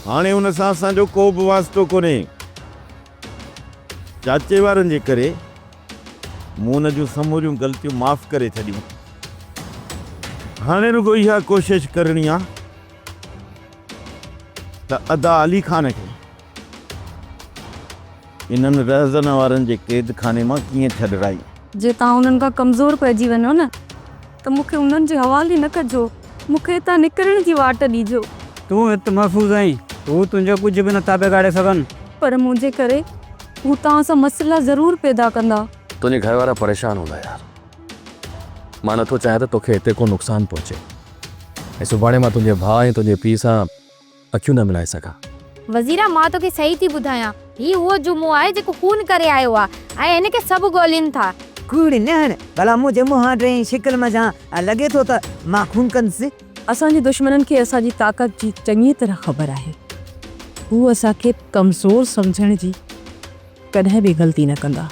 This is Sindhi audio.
هاڻي ان سان اسان جو ڪو به واسطو ڪونهي. چاچي وارن جي ڪري مون ان جون سموريون غلطيون معاف ڪري ڇڏيون. هاڻي رڳو اها ڪوشش ڪرڻي آ ته ادا علي خان کي انهن رهزن وارن جي قيد خاني مان ڪيئن ڇڏرائي. جي توهان انهن کان ڪمزور پئجي وڃو نه ته مون کي انهن جي حوالي نه ڪجو، مون کي هتان نڪرڻ جي واٽ ڏجو. تون هت محفوظ آهين، هو تنهنجو ڪجهه به نٿا بگاڙي سگهن. پر منهنجي ڪري هو توهان سان مسئلا ضرور پيدا ڪندا. تنهنجي گهر وارا پريشان هوندا يار. مان نٿو چاهيان ته توکي هتي ڪو نقصان پهچي ۽ سڀاڻي مان تنهنجي ڀاء ۽ تنهنجي پيء سان اکيون نه ملائي سگهان. وزيرا مان توکي صحيح ٿي ٻڌايان، هي اهو جمعو آهي جيڪو خون ڪري آيو آهي ۽ هن کي سڀ ڳولين ٿا. ڪوڙ نه هڻ، ڀلا منهنجي مهانڊي ۽ شڪل منجهان لڳي ٿو ته مان خون ڪندس؟ اسان جي دشمنن کي اسان جي طاقت جي چڱيء طرح خبر آهي. هو اسان کي ڪمزور سمجهڻ جي ڪڏهن به غلطي نه ڪندا.